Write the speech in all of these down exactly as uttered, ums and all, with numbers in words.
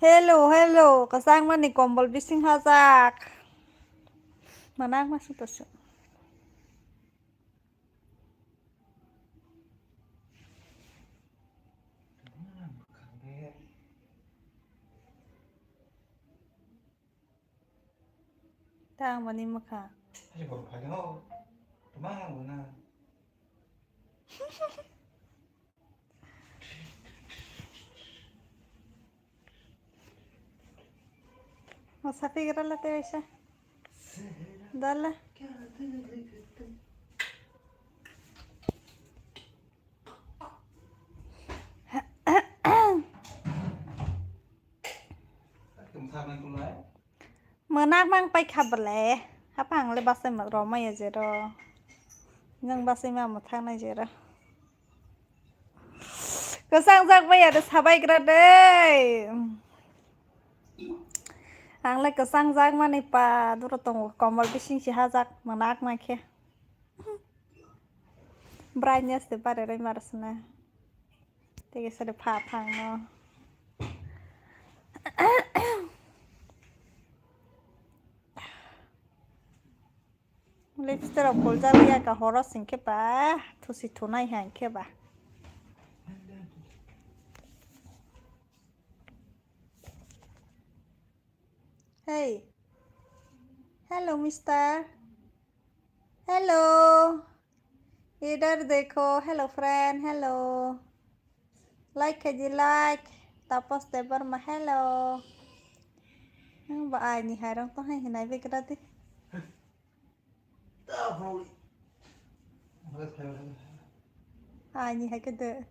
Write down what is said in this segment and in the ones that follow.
Hello, hello, kwchangmani kombol bising hajak. Manang ma suto su. Tang mani mukha. Hai borok phai no. Tuma wna. Masa pigra la te waisa. Dala. Mwnakmang paikha bwle, haphang le basaima rwmaya jero. Nwng basaima mwthaknai jero. Kwchang jak bai aro sabai gra de. Ang le kwchang jak mani pa duro tongo, komol bising si hajak mwnakma khe. Brightness de bare rai mar sna. Tege sade pha phang no. Lipstick rok puljak ya ka horo sing khe ba thusi thunai hai khe ba. Hey. Hello, mister. Hello. Idhar dekho. Hello, friend. Hello. Like khaidi, like. Tapos Debbarma. Hello. Nang ba ai ni hai rong to hai hinai be kra di. Ai ni hai kede.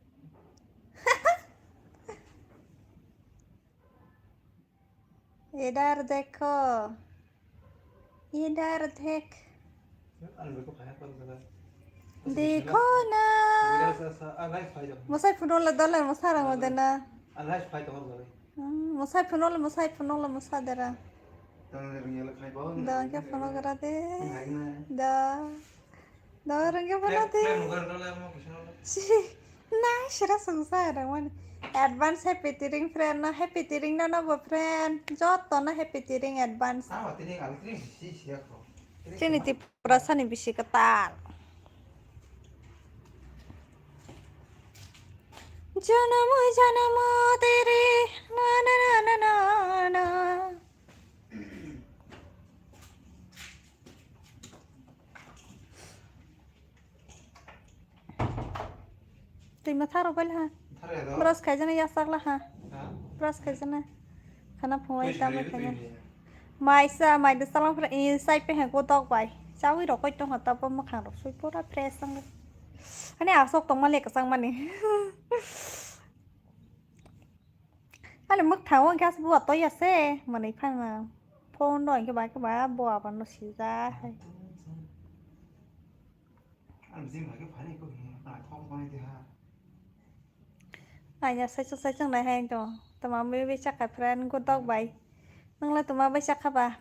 Idhar dekho. Idhar dekh. Dekho na. Musai phunole dole musarang ode na. Hmm, musai phunole musai phunole musa dera. Da ke phono gara de. Da. Da rengke phono de. Si. Nai sira sungsa rang mani. Advance happy tiring friend no, happy tiring no no bo friend. Joto no happy tiring advance. Chini Tripura sani bisi kwtal. Janam janam tere na na na na na na. Twi ma tharo bai la ha. Tharo ya do. Brush khai jana ya sak la ha. Ha? Brush khai jana. Khana phungai twi tamo sari khai twi jana. Ni. Mai sa, mai de salam phra, i sai pe ha go dok bai. Chawi rok koi tong ha ta bo makhang rok sui pura fresh ang. Ani asok tong ma le kwchang mani. Ani mwkthang o gas bua toi ase, mani phang na. Phone do hingke bai ke ba bua ban no sija hai. Ang jim hai ke phani ko hi, ang thok bani de ha. Anya saichung saichung nai hai to. Tama mui bai chakha friend go dok bai. Nang la tama bai chakha ba.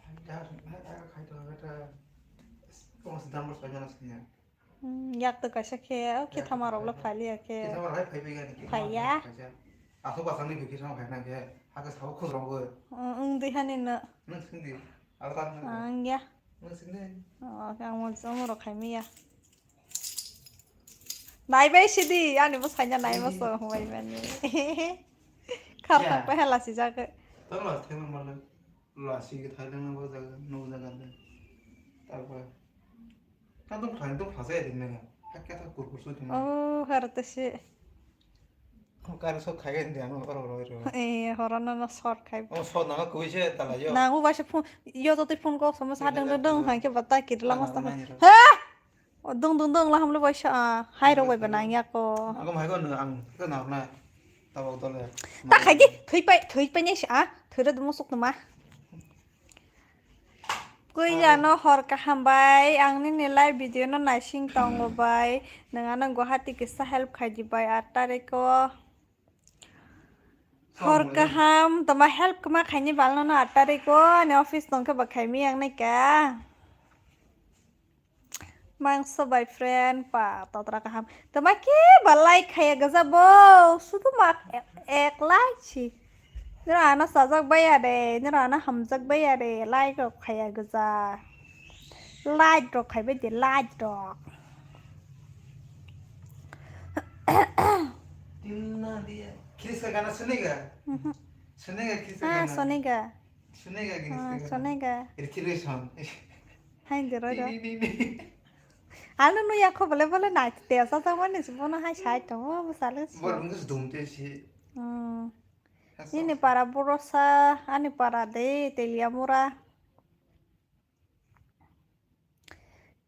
Hai ta, hai ta, hai ta, hai ta. Kong sedang bos kanya sini. Hmm, yak to kaisa khe, o khe thama rok le phai liya khe. Khe thama rok hai phai bai gani khe. Phai ya. Kaisa. Asok basang ni bikhe thama phai na khe. Hakhe sabo khus rok bo. Hmm, wng di hani no. Nwng sing di. Abo ta nwng. Ang ya. Nwng sing di. O, ang mo jomo rok khai mi ya. Nai bai si di, ani bo saina nai ma so hwai mani. Khar thang pai hala si jak. Tong la thang ma le. Lasi ke thai dang bo jaga, no jaga de. Tarpor. Kan to phai to phasa ya din na. Hakka ta kurkur so din. Oh, har to se. Kar so khai ga din ano oro oro oro. Eh, horo no no short khai. Oh, short na ko se ta la yo. Na u ba se phone, yo to te phone ko so ma sa dang dang dang hai ke bata kir la mas ta. Ha? O dung dung dung la hamle bai sa, ah, hai rok bai ba nang ya ko. Ako mai ko no ang ko na na. Tabok dole. Ta khai di, thoi pai, thoi pai ni sa, ah, thoi ra dumo suk tuma. Koi jano hor kaham bai, ang nini live video no naising tongo bai. Nang ano Guwahati kisa help khai di bai, aat tarikh o. Hor kaham, toma help kma khaini balno no aat tarikh o, ani office tongkhe ba khaimi ang naika. Mangso bai friend pa totra kaham. Tama ke ba like khaya gaja bo. Sudu mak ek, ek like si. Nira ana sajak baya de, nira ana hamjak baya de, like rok khaya gaja. Like rok khaibai de, like rok. Timna dia. Kiriska gana sunega? Mhm. Sunega kiriska Ah, gana? Sonega. Sunega Ah, kiriska gana? Sonega. Ritiro son. Hai de roi do. Ni, ni, ni, ni. Ano no yakho bole bole nai te sa sa mani si bono hai sai to mo sale si. Bor bung dus dum te si. Hmm. Ini para borosa, ani para de Teliamura.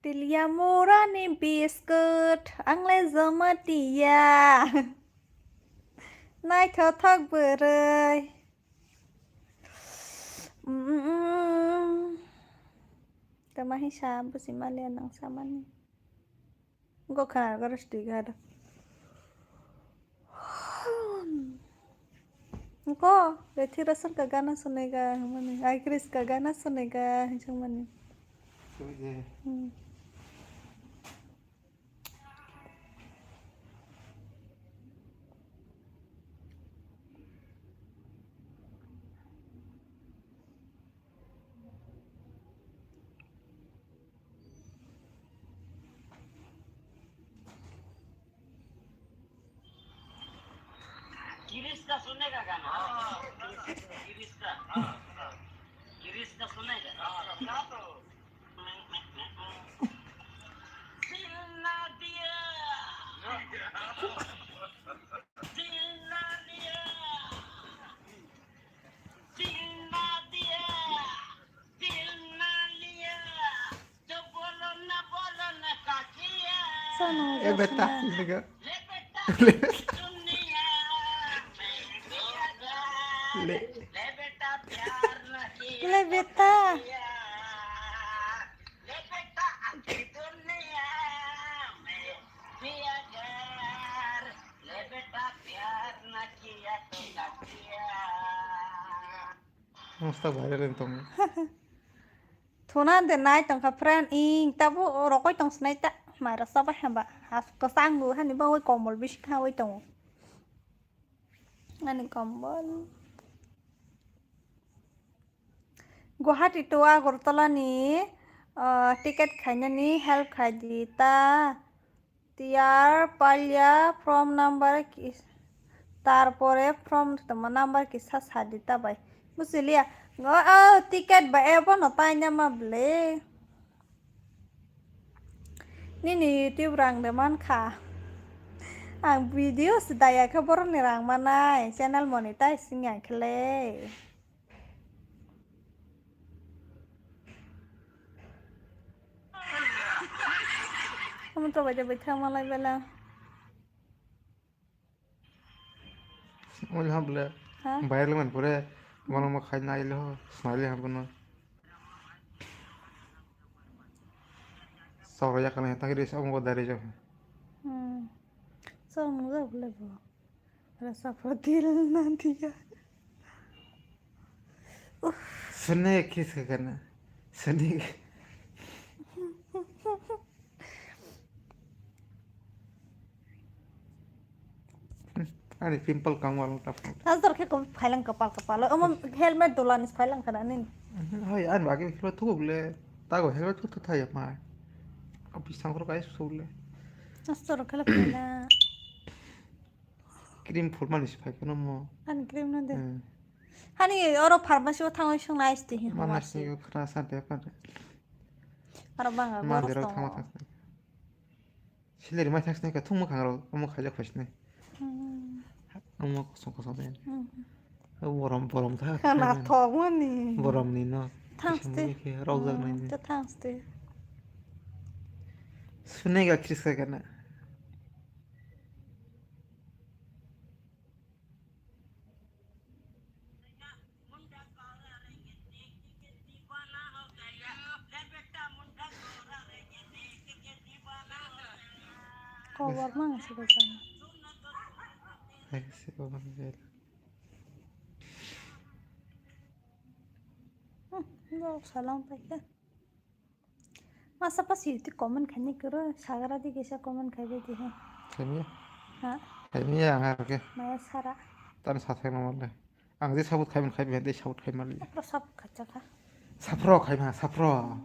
Teliamura ni biscuit, ang le joma tiya. Naithothok bwrwi. Mm. Tama hisa busi maliya nang samani. Go khana garo sidi gado. Go, Rethira sarka gana sunega himani. Ai Kriska gana sunega himani. Hmm. Girish ka sune ka gana? Girish ka? Girish ka sune ka? Dil na diya. Dil na diya. Dil na diya. Dil na liya. Jo bolo na, bolo na kya kiya? Sono, Eh, beta, sono. Sini ka. Le beta, duniya mein diya gaya. Le. Le beta, pyar nahi Le beta. Kiya. Le beta, duniya mein diya gaya. Le beta, pyar na kiya to kya kiya? Musta viral wng tongo. Thuna de nai tongkha friend ing tabo rokoi tong sinai ta maira sabai hamba has kwchang bo hani bo oi kombol bising ha oi tongo ani kombol. Guwahati to Agartala ni, ah, ticket khainani help khai di ta. Tiyar palya from number ki-, tarpore from tongma number kisa sadi ta bai. Buchiliya. Ngo, oh, ticket ba ebo no taina ma ble. Nini YouTube rang de man kha. Ang video se daya khe borok ni rang manai. Channel monetize wngya khe le. Omo to bai de bai thang malai bela. Omo le hable. Ha? Bayar le man pore. Mono mo khai nai le ho. Smile ham kono. Soro ya kana tang ri sa omo ko dare jo. Hmm. So mo ga bole bo. Rasa pradil na diya. Sene kiss ka kana? Sene. Ani pimple kangwal tap. Astor khe ko phailang kapal kapal. Omo helmet dola ni phailang kana nin. Hoi, ani bagi kilo thuk le. Tago helmet thuk thuk thaya mai. Ko pisang ro kai sule. Astor khe la phaila. Cream phulmani se phai phano mo. Ani cream no de. Hmm. Hani oro pharmacy o thangwi songna ice de hin. Mana pharmacy. Sini khna sa de pa. Aro banga Mandir goros rok thangma tongo. Thang sini. Sileri mai thang sini ka thung mukhang rok omo khaijak phai sini. Hmm. Omo kosong kosong de. Hmm. Borom, borom tha. Khana thok mani. Borom ni no. Thanks Kisa te. Mui khe rok jak nai Hmm, ni. Te thanks te. Sune ga kris ka kana. Koborma ang se bwsano. Hai se koborma jai. Hmm, borok salam paikha. Masa pas YouTube comment khaini kwrwi, sagra di kisa comment khaibai di he. Khaimiya? Ha? Khaimiya ang aro khe. Maya sara. Tani sathai no mole. Ang je sabut khaiman khaibai de sabut khaiman le. Pro sab khacha kha. Sapro khaima, sapro.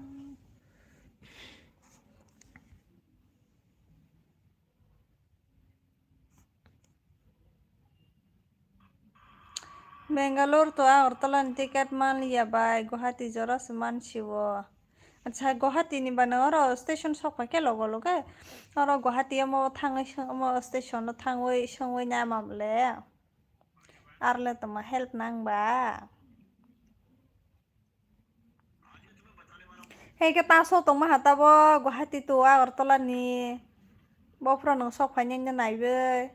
Bangalore to Agartala ni ticket manliya bai, Guwahati jora se mansio. Acha, Guwahati ni bana oro station sok pai khe logo loge. Oro Guwahati omo thangwi swng-, omo station o thangwi swngwi nai mam le. Arle toma help nang ba. Hai khe taso tongma ha tabo Guwahati to Agartala ni. Bophro nwng sok phainai no naibai.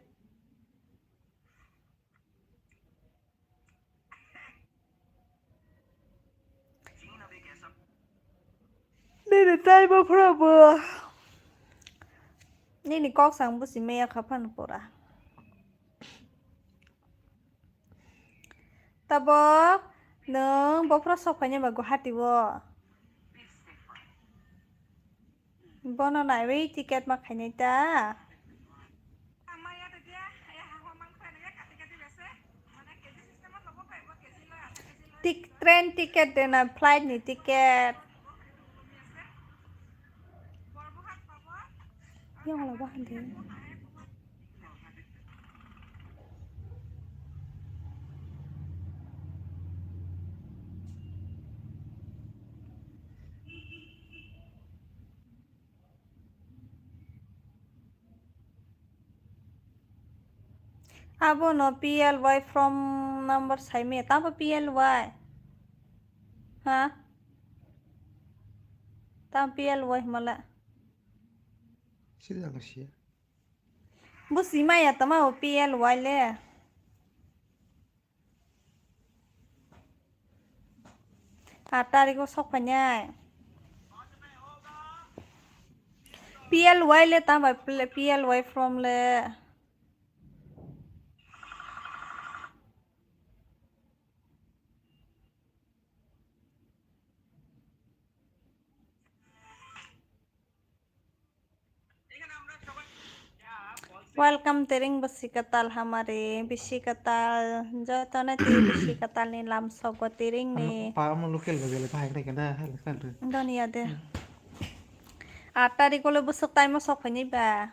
Nini tai bophro bo. Nini kok sang busi meya kha phan pura. Tabok nwng bophro sok phainai ba Guwahati o? Bono naiwi ticket ma khainai ta? Tik-, train ticket de na flight ni ticket? Yang wala bahan de. Abono P L Y form number saimaya. Tamo P L Y? Ha? Tamo P L Y hwnmale? Sida ang siya. Bo simaya tama o P L Y le. Aat tarikh o sok phainai. P L Y le tamo bai P L Y form le. Welcome, tering bisi kwtal hamari, bisi kwtal, jotono tei bisi kwtal ni lam sogo tering ni. Pa amo local ba bele bahai kene kene hai local tu. Doniya de. Aat tarikh o le bwswk time o sok phainai ba.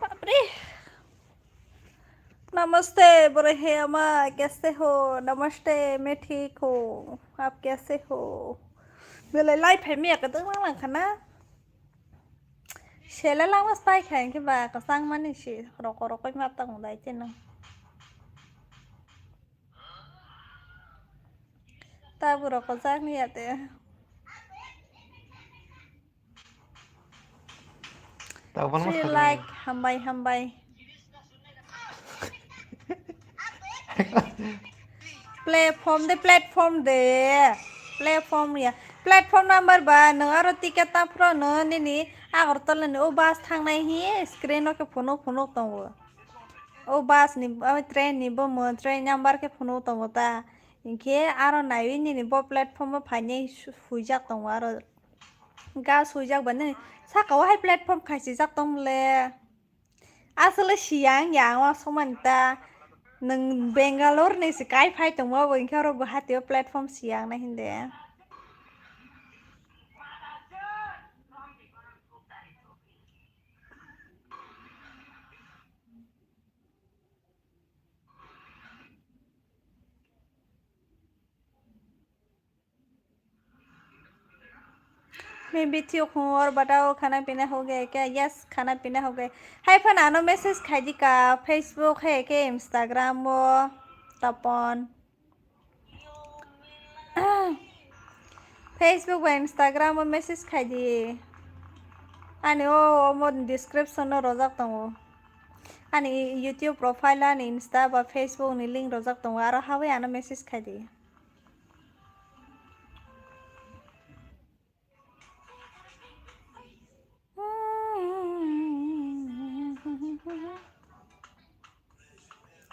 बाप रे। नमस्ते, बुरे हे अमा, कैसे हो? नमस्ते, मैं ठीक हूँ, आप कैसे हो? Belai lai phai miya kwdwng lang lang khana. Sele langma spai khai khe ba kwchang mani si roko rokoi ma tong dai cheno. Tabuk rok kwchak ni ya te. Tabuk no Three sakni. Like, hambai, hambai. Platform de, platform de. Platform ya. Platform number ba, nwng aro ticket ta phro no nini Agartala ni o bus thangnai hi screen o khe phunuk phunuk tongo. O bus ni, o train ni bo mo, train number khe phunuk tongo ta. Hinkhe aro naiwi nini bo platform o phainai su-, swijak tongo aro. Ga swijak ba nini saka o hai platform khaisijak tong le. Aswk le siyang yang wa somani ta. Nwng Bangalore ni se kai phai tongma bo hinkhe oro Guwahati o platform siyang na hinde. मैं भी ठीक हूँ, और बताओ, खाना पीना हो गया क्या? Yes, खाना पीना हो गया. Hai phano ano message khai di ka, Facebook hai khe Instagram o, Tapon. Facebook ba Instagram o message khai di. Ani o, omo description o rojak tongo. Ani YouTube profile, ani Insta ba Facebook ni link rojak tongo. Aro hawi ano message khai di.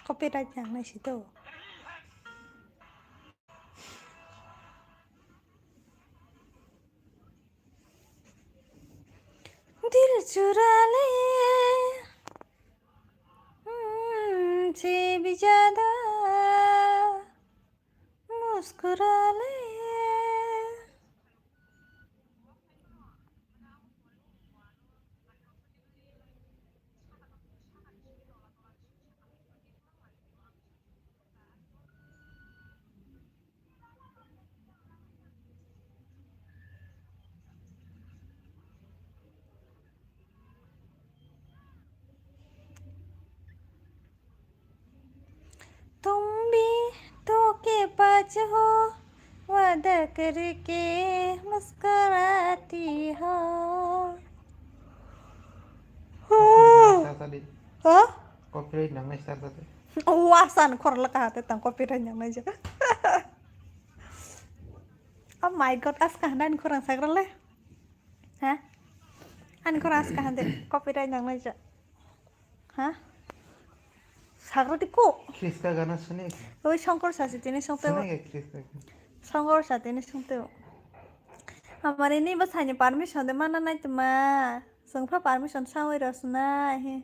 Kok Copyright nangnai si to. दिल चुरा ले, हम्म, से भी ज्यादा मुस्कुरा ले। तुम भी धोखेबाज हो, वादा करके मुस्कुराती हो। Sir, sir, sir. Ha? Copyright nangnai sir, sir. Oh, asan khorla kahate tang copyright nangnai ja. Oh my God, as kahana ni khorang sagrale. Ha? Ani khorang as kahande copyright nangnai ja. Ha? Sagra di ko. Kriska gana suni. Oi, Shankar sasi tini songte. Suni ke Kriska. Shankar sa tini songte. Amari ni ba saini permission de mana nai tuma. Songpha permission sa oi rasuna he.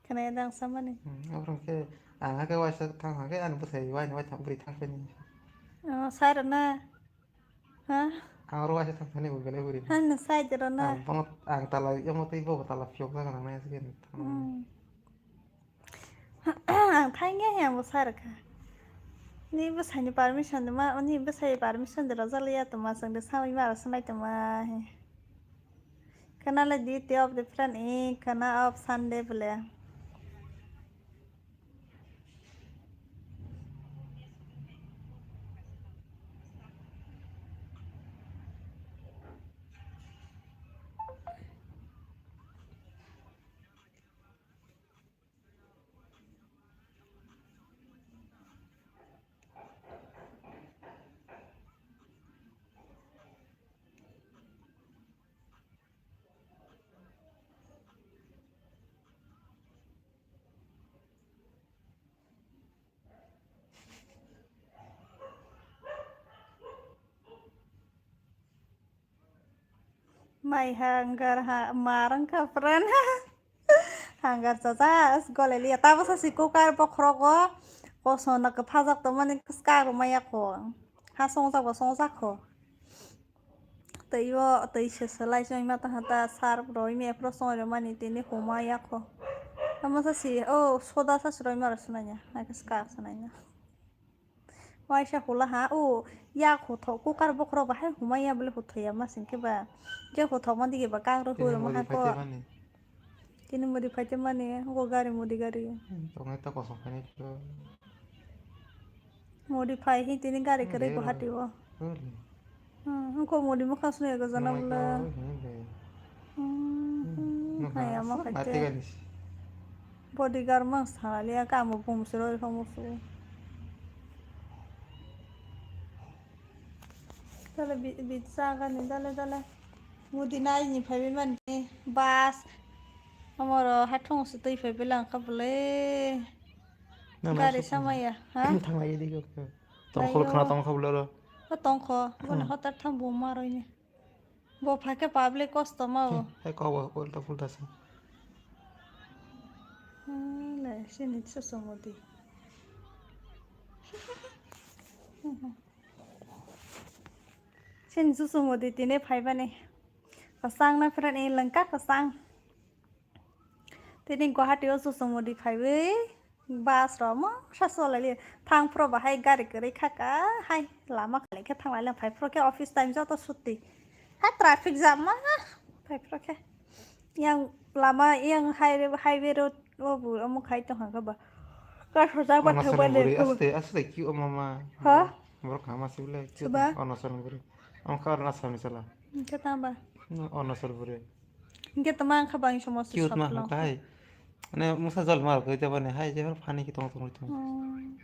Khwnaya dang samani. Hmm, abro khe ang hakhe waisa thang hakhe ani bwsai waini waithang bwrwi thang phani. Oh, sai rwna. Ha? Ang oro waisa thang thani bo belai bwrwi. Hano sai de rwna. Ang bono ang tala yamo tei bo tala phiyok jaga nang nai aswk. Hmm. Ang thangya he ang bo sai rwkha. Ni bwsaini permission de ma, ni bwsai permission de rwjak liya tongma chwng de sawi ma rw swnai tongma he. Khana le duty of the friend e, khana of Sunday bole. Mai hangar ha marang kapran. Hangar chacha as goleliya. Tabo sa si cooker bokhrogo. Koso na kwthajak tongmani kwskang rwmaya kho. Ha songjak bo songjak kho. Tei o tei se selai choi ma taha ta sar roi me phro soi rwmani tini huma yakho. Tamo sa si o soda sa si roi ma rw swnai ya. Hai khe ska swnai ya. Waisa hula ha o yak hothok cooker bokhorok bahai humai ya bole huthoya ma sing khe ba. Je hothok ma dige ba kang rw hui rw ma ha ko. Tini modify te mani. Tini modify te mani go gari modi gari. Hmm, tongnai ta kosong khainai to. Modify hi tini gari kwrwi Guwahati o. Hmm, hwnkhe modi mwkhang swnwi gajana bwle. Hmm, hmm, hai ama khaite. Bodyguard mang saliya kamo bumswrwi phamusu. Dale bi, bi sagani dale dale. Modi nai ni phaiwi mani bus. Amoro hathung se twi phaiwi lang kha bwle. Gari samaya, ha? Thanglai di ko. Tongkhol khna tongkha bwle ro. O tongkho, boni hotar tham bo ma roini. Bo phaikhe public kosto ma o. Hai ko bo ulta pulta sa. Hmm, le sini susu modi. Sini susu modi tini phaibani. Kwchang na phran e lengka kwchang. Tini Guwahati o susu modi phaiwi bus rok mungsa cholaili thang phro bahai gari kwrwi khaka hai lama khali khe thanglai phai phro khe office time joto suti hai traffic jam ma phai phro khe yang lama yang highway road o bo omo khai tongkha khe ba kasojak ba thangbai le aste aste ki o mama ha borok hama sibile ki Arunachal ni bwrwi omo khe Arunachal ni sala khe tamba Arunachal bwrwi. Hingke tama wngkha bang somosto cute ma saplo. Hai. Ane musa jol mar koi te bani hai je phani ki tong tong tong. Hmm.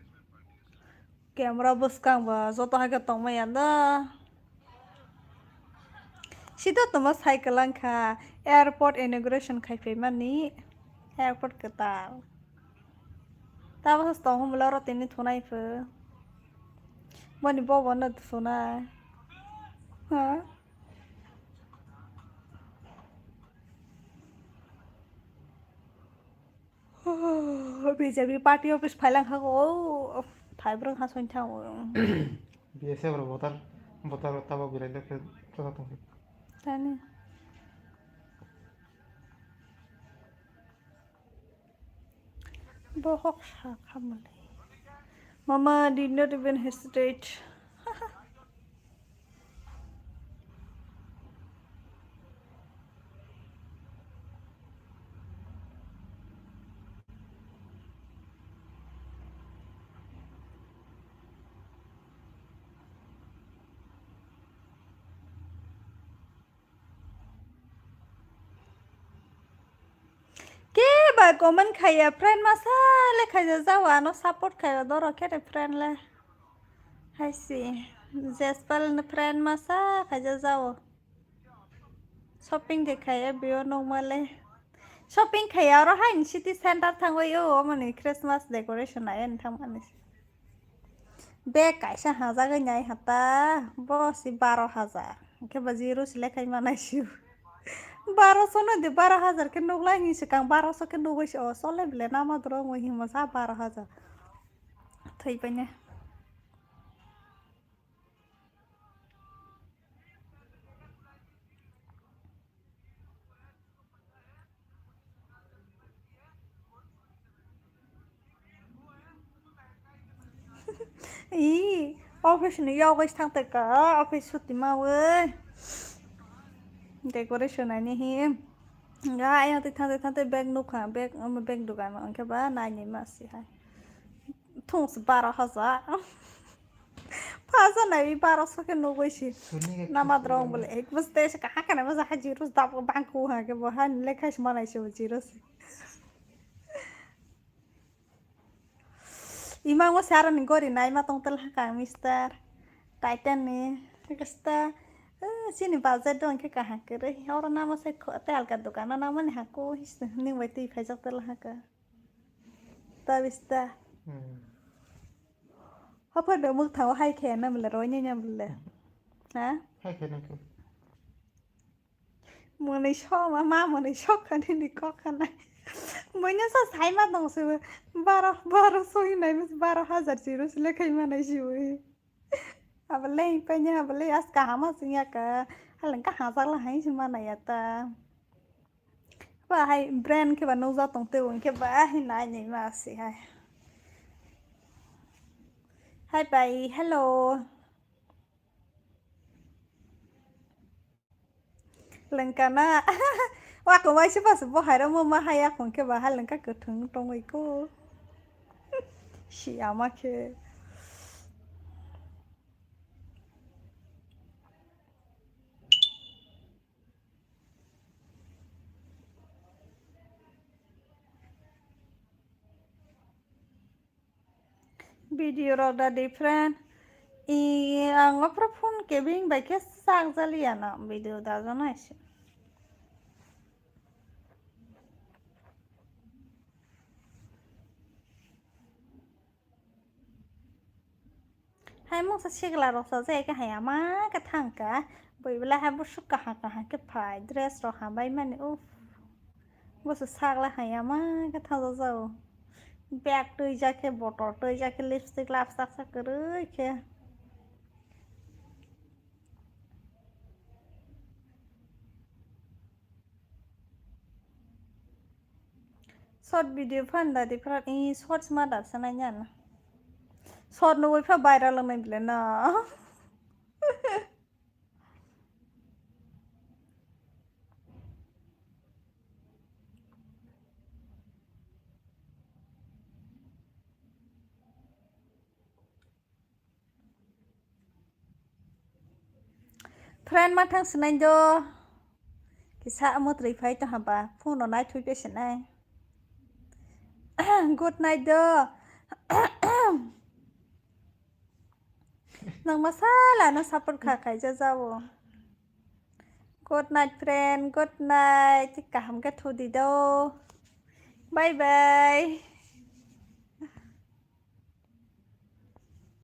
Camera bwskang ba joto hai khe tong maya da. Sito tongma cycle wngkha, airport inauguration khai phaimani, airport kwtal. Tabukhe tong hwnba oro tini thunai pho. Boni bobo no thunai. Ha? B J P party office phailang kha o, thaibrwng ha soin thang o. B S F rok voter, voter rok tabok belai le khe chwla tong khe. Tani. Bohok sa khamali. Mama did not even hesitate. Ke bai comment khaiya, friend masa le khaija jao, ano support khaiya doro khe friend le. Hai si, Jespal ni friend masa khaija jao. Shopping de khaiya bio nokma le. Shopping khaiya oro hai ni city center thangwi o, omoni Christmas decoration nai ani thangmani. Bag kaisa hajagwi nai hata, bo si baro hajar. Hwnkhe bo zero si lekhai manai sio. Baroso no de, baro hajar khe nuklai ni swkang, baroso khe nugwi se, o chole bile nama doro wngwi himo sa baro hajar. Thwi paine. Ih, office ni yogwi thang tei ka, office suti mawi. Decoration ani hi. Ga ayang tei thang tei thang tei bag nukha, bag, um, bag dukan hwnkhe ba nai ni ma si hai. Thung se baro hajar. Phaja nai baro so khe nugwi si. Suni khe nama khis drong nai. Bole ek bas te se kaha kana bas ha zero dap bang ku ha khe bo ha ni lekha se manai se zero se. Imang o saro ni gori nai ma tong tel ha ka mister. Titan ni. Kasta. Eh, sini budget dong khe kaha kere. Oro nama se kho te alka dukan nama ni ha ko his ni bai twi phaijak tel ha ka. Tabista. Hmm. Hapa da muk thaw hai khe na mle roi ne na mle. Ha? Hai khe na khe. Mwnwi soma, ma mwnwi sokha nini kok khanai. Buino sa sai ma tong se baro, baro soi nai baro hajar zero sile khai manai si ui. Abo le paine abo le as kaham asing ya ka. Halang ka hajar la hai si manai ya ta. Ba hai brand khe ba nukjak tong tei hwnkhe ba hai nai nai ma se hai. Hai bai, hello. Lengkana. Wa ko waisa ba se bo hai ro mo ma hai ya hwnkhe ba hai lengka kwthwng tongwi ko. Si ama khe. Video rok da different. I, ang opor phone kebeng bai khe sak jali ya na video da jana ise. Hai mungsa sigla rok sa je khe hai ama khe thang kha. Bui belai hai busuk kaham kaham khe phai dress rok hambai mani uff. Busu sagla hai ama khe thang jak jao. Bag twi jak khe bottle twi jak khe lipstick lapsak sak kwrwi khe. Short video phan da di phan i shorts ma da sanai nyan. Short no wai pha viral nai bile na. Friend ma thang sinai do. Kisa amo twi phai to haba. Phone no nai thui pe sinai. Good night do. Nang masala no support kha khai ja jao. Good night, friend. Good night. Kaham khe thudi do. Bye bye.